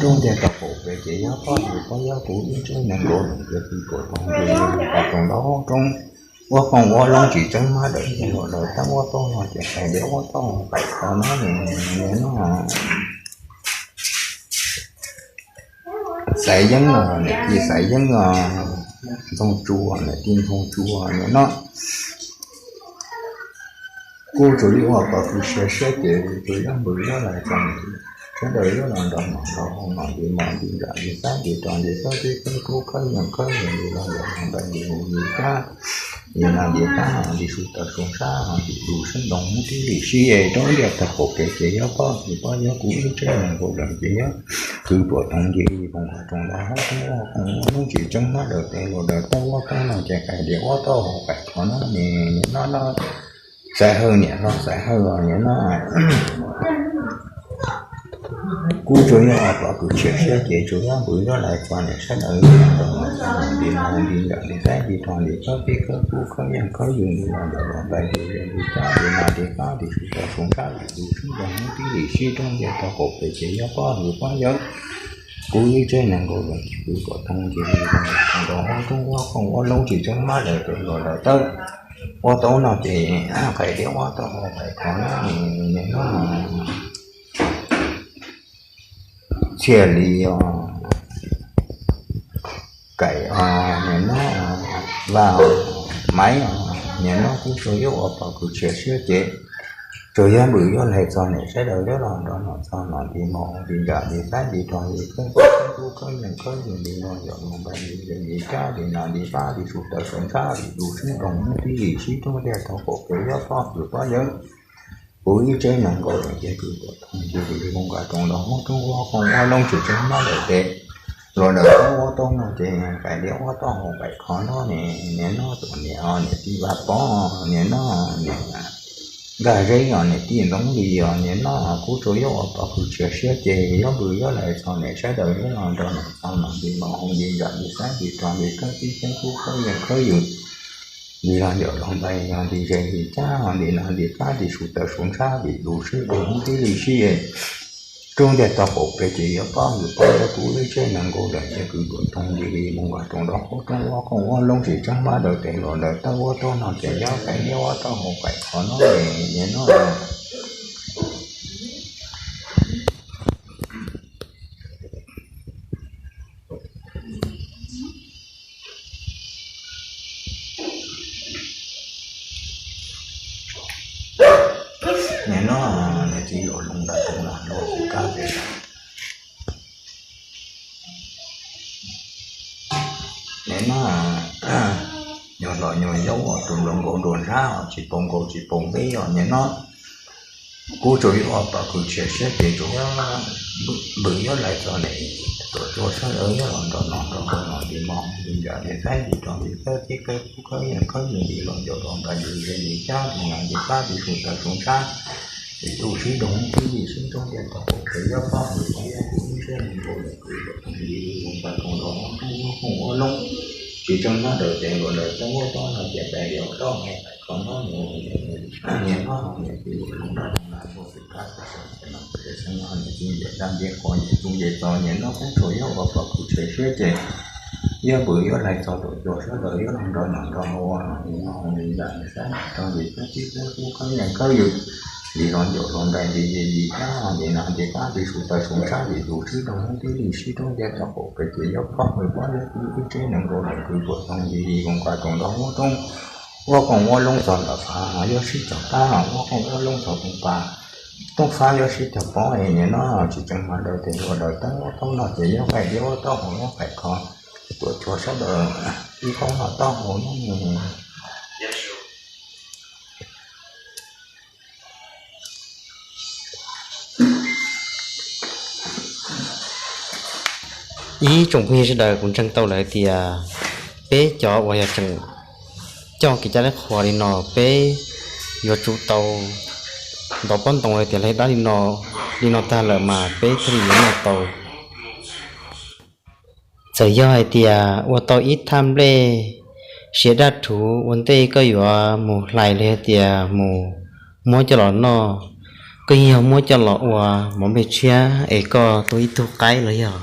Roob tiag tau qaum pem ces yog pob hwm pob yawg kuv ib tsev neeg nkaus leej ces kwv tuam toog ntws li mus kom roos nrov hauv roob, ua qoob ua loo tsis tseeb mab dawm tes luag dawm tab ua tau no ces hais tias ua tau pais qhov no ne, no. Xaiv Yeeb no, niam tij Xaiv Yeeb no, Ntxoog Tsua, niam tij Ntxoog Tsua no, kuj tsuas yog ua pom kwv sia siab ces tsuas yog npws yog lais txog sawv daws yuav los nrog nom nrog haus nom nti mos nti nram nti xab nti rog nti kab tib kab kub kab yeej kab yeej li los yog npais nti mus nti kab li no nti kab li su taw su sab ho nti lus sab ntoo hnub tib li sib es roob tiag tau qaum pem ces yog pob hwm pob yawg kuv ib tsev neeg nkaus leej ces yog kwv tuam toog ntws li mus kom roos nrov hauv roob, ua qoob ua loo tsis tseeb mab dawm tes luag dawm tab ua tau no ces hais tias ua tau hauv pais qhov no ne, niam no no. Xaiv Hawj niam no, Xaiv Hawj os niam no, kuj tsuas yog ua pom kwv sia siab ces tsuas yog npws yog lais txog niam sawv daws yuav los nrog nom nti mos nti nram nti xab nti rog nti kab tib kab kub kab yeej kab yeej li los yog los npais nti zes nti kab li no nti kab li su taw su sab li lus sab ntoo hnub tib li sib roob tiag tau qaum pem ces yog pob hwm pob yawg kuv ib tsev neeg nkaus leej ces kwv tuam toog ntws li mus kom roos hauv roob, ua qoob ua loo tsis tseeb mab dawm tes luag dawm tab ua tau no ces hais tias ua tau hauv pais qhov no ne, niam no. Txhiaj Lis os, Kaim os niam no, Vaj os, Maiv os niam no, kuj tsuas yog ua pom kwv sia siab ces tsuas yog npws yog lais txog niam sawv daws yuav los nrog nom txog nom nti mos nti nram nti xab nti rog nti kab kub kab yeej kab yeej li los yog los npais nti zes nti kab li no nti kab li su taw su sab li lus sab ntoo hnub tib li sib roob tiag tau qaum pem yog pob hwm pob yawg kuv ib tsev neeg nkaus leej ces kwv tuam toog ntws li mus kom roos nrov hauv roob, ua qoob ua loo tsis tseeb mab dawm tes luag dawm tab ua tau no ces hais tias ua tau hauv pais qhov no ne, niam no, tus niam os niam tij Vaj Pov niam no, niam Nkaj Zeb os niam tij Ntxoov Lis os niam no, kuj tsuas yog ua pom kwv sia siab ces yog npws yog lais txog niam sawv daws yuav los nrog nom txog nom nti mos nti nram nti xab nti rog nti kab tib kab kub kab yeej kab yeej li los yog los npais yog nti zes nti kab ho nti no nti kab li su taw su sab li lus sab ntoo hnub tib li sib roob tiag tau qaum pem ces yog pob hwm pob yawg kuv ib tsev neeg nkaus leej ces kwv tuam toog ntws li mus kom roos nrov hauv roob, ua qoob ua loo tsis tseeb mab dawm tes luag dawm tab ua tau no ces yog hais tias ua tau hauv pais qhov no ne, niam no. Niam no, niam txiv yuav loo nram roob los lub kab pem niam no, yog los nyuag yaub os, tus nroo nkaus nruas nrab os, tsis paus nkaus tsis paus npeb os, nim no kuv tsuas yuav ua pom kws tshiab siab ces tsuas yuav npwm yuav lais txog nim, tuam tsua sawb daws yuav los nrog no nrog nrog no, ntim mos ntim ntsam ntim saib ntim rog ntim kawb tib kawb kub kawb yeej kawb yws, ntim los ncaum los ntais ntim ze ntim cab ntim nas ntim qab ntim su taw su ntsab, ntim tu sib doog tib ntim sib roob cia tog qaum pem yob pob hwm pob yob kuv ib siab neeg nkaus lawm kws luam thooj ntim li mus pas koom los ua roob ua koog ua loob, tsis tseeb hmab daws tes luam daws toob muab tob no cia pem liam taub hau pem kho hmab mus, niam hmab hau niam txiv luam loo dab loo nas muaj pem kab txog xeev no pem xeev no niam txiv ntiam dab ntiam qhua ntiam txuj ntiam txos, nim no kuv tsuas yuav ua pom kws tshiab siab ces yuav npwm yuav lais txog tuam tsua sawb daws yuav los nrog nom nrog ua no, ntim mos ntim ntsam ntim saib ntim rog ntim kawb tib kawb kub kawb yeej kawb yws, ntim los ncaum los ntais ntim ze ntim cab ntim nas ntim qab ntim su taw su ntsab, ntim tu sib doog tib ntim sib roob cia tog qaum pem ces yob pob hwm pob yob kuv ib siab neeg nkaus lawm kws luam thooj ntim li mus pas koom los ua roob ua koog ua loob txog nram fab yob sib cog qab, ua koog ua loob txog koog pas toob fab yob sib cog pob, nim no tsis tseeb hmab daws tes luam daws toob muab tob no ces yob qaim liab taub hau yob qaim kho, tuam tsua sawb daws ib taub no taub hau no. Ib tsoom phooj ywg sawv daws, kuv ntseeg tau lawm hais tias peb cov uas yog tseem coj kev cai laib qhuas li no, peb yuav tsum tau ntov pob ntoos hais tias laig dab li no, li no tag lawm mas peb thiaj li yuav noj tau. Txawm yog hais tias ua tau ib thaj nplej siav daj rhuv ua ntej koj yuav mus hlais los yog tias mus muab coj los noj, koj yeej yog muab coj los ua mov nplej tshiab es koj tua ib tug qaib los yog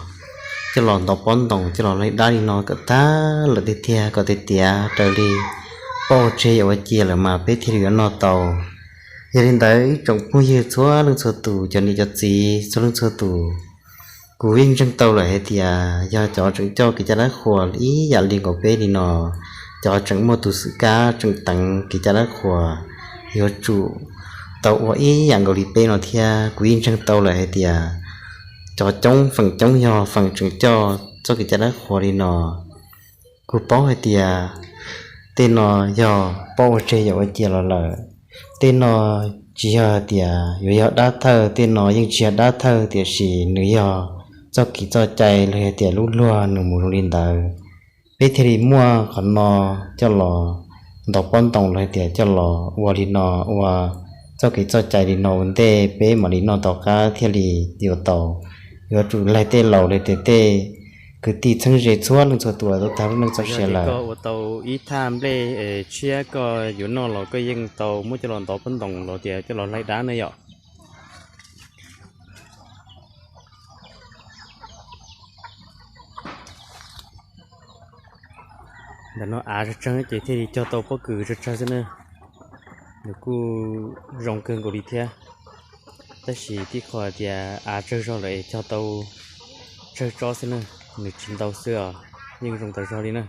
coj los ntov pob ntoos coj los laig dab li no kom tag lawm tiag tiag kom tiav tiav raws li pab ua tseg yam ua cia lawm mas peb thiaj li yuav noj tau. Yog li ntawd ib tsoom phooj ywg txhua leej txhua tus, cov niam cov txiv txhua leej txhua tus, kuv yeej ntseeg tau lawm hais tias yog cov tseem coj kev cai laib qhuas ib yam li nkaus peb li no, cov tseem muaj tus xwm kab tseem teev kev cai laib qhuas, yuav tsum tau ua ib yam nkaus li peb no thiab. Kuv yeej ntseeg tau lawm hais tias cov coob feem coob yog feem tseem coj txoj kev cai laib qhuas li no. Kuv paub hais tias tej no yog pab ua tseg yam ua cia los lawm. Tej no tsis yog hais tias yuav yog dab thawj, tej no yeej tsis yog dab thawj, tiam sis nws yog txoj kev txoj cai los yog tias lub luag nws mus zoo li ntawd. Peb thiaj li muaj qhov no coj los ntov pob ntoos los yog tias coj los ua li no, ua txoj kev txoj cai li no ua ntej peb mam li noj tau qab thiaj li yuav tau. Yuav tsum laig tej laus laig tias tej kwv tij txheeb ze txhua leej txhua tus tau tag lub neej txoj sia lawm. Ua tau ib thaj nplej tshiab koj yuav noj los koj yeej tau muab coj los ntov pob ntoos los tias coj los laig dab ne yom. Ntawm no av tsawg tsawg ces thiaj li cog tau pob kws tsawg tsawg xwb na. Nws kuj zoo kawg nkaus li thiab, tab sis tib qho tias av tsawg zog lawm es cog tau tsawg tsob xwb na, nws tsis ntau xwb os, yeej zoo tas zog li na.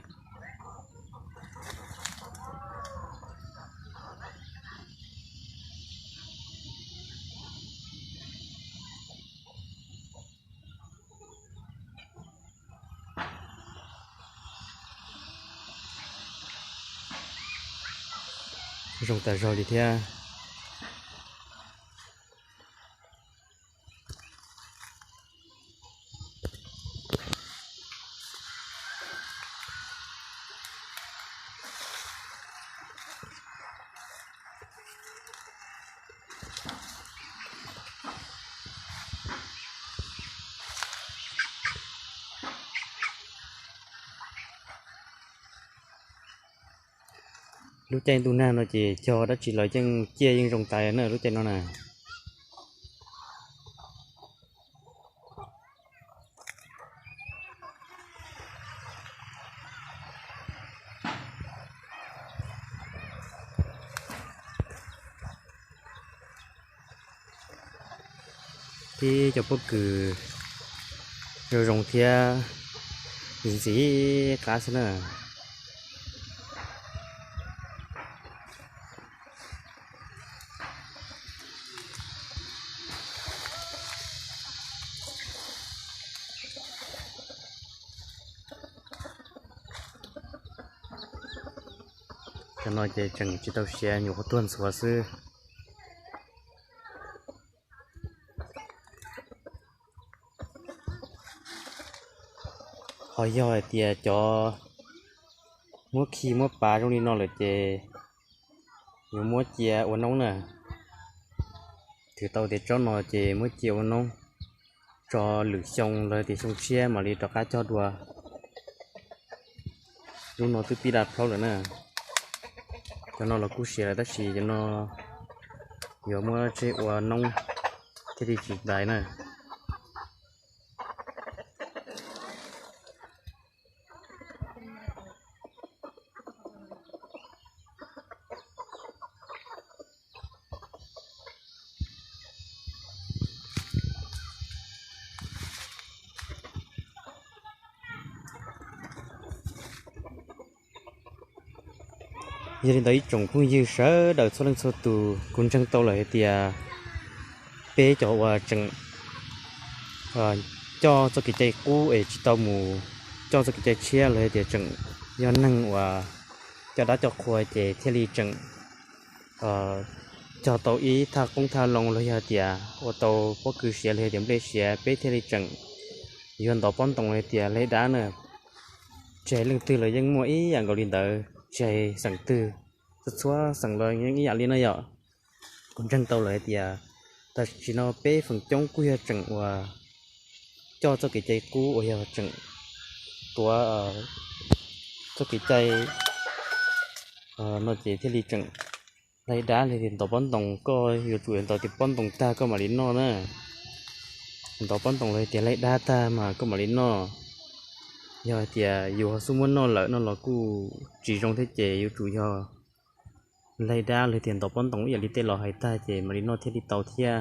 Zoo tas zog li thiab. Lub caij ntuj nag no ces cog dab tsi los yeej ciaj yeej zoo tas na lub caij no na. Tib cov pob kws zoo zoo thiab ntxim qab xwb na. Cov no ces tseem tsis tau siav, nyuam qhuav tuag ntxhuav xwb. Ho yog hais tias cov muab khi muab pav zoo li no lawm ces yuav muab cia ua noob na. Twb tau tias tsob no ces muab cia ua noob, tso lwm xyoo los tias xyoo tshiab mam li rov qab cog dua. Lub no twb pib da plaub lawm na. Cov no los kuj siav lawm tab sis cov no yuav muab tseg ua noob thiaj li tsis dai na. Yog li ntawd ib tsoom phooj ywg sawv daws txhua leej txhua tus, kuv ntseeg tau lawm hais tias peb cov uas tseem coj txoj kev cai qub es tsis tau mus coj txoj kev cai tshiab los yog tias tseem yog neeg uas coj dab coj qhua ces thiaj li tseem cog tau ib thaj qoob thaj loo los yog tias ua tau pob kws siav los yog tias nplej siav, peb thiaj li tseem yuav ntov pob ntoos los yog tias laig dab na. Tsis hais leej twg los yeej muaj ib yam nkaus li ntawd, tsis hais xeem twg, txhua txhua xeem los yeej ib yam li na yom. Kuv ntseeg tau lawm hais tias tam sim no peb feem coob kuj yog tseem uas coj txoj kev cai qub uas yog tseem tuav txoj kev cai no ces thiaj li tseem laig dab li tias ntov pob ntoos, koj yuav tsum ntov tias pob ntoos tag koj mam li noj na. Ntov pob ntoos los tias laig dab tag mas koj mam li noj. Yog hais tias yus ho xub muab noj lawm no los kuj tsis zoo thiab ces yuav tsum yog laig dab los tias ntov pob ntoos ib yam li tej laus hais tag ces mam li noj thiaj li tau thiab.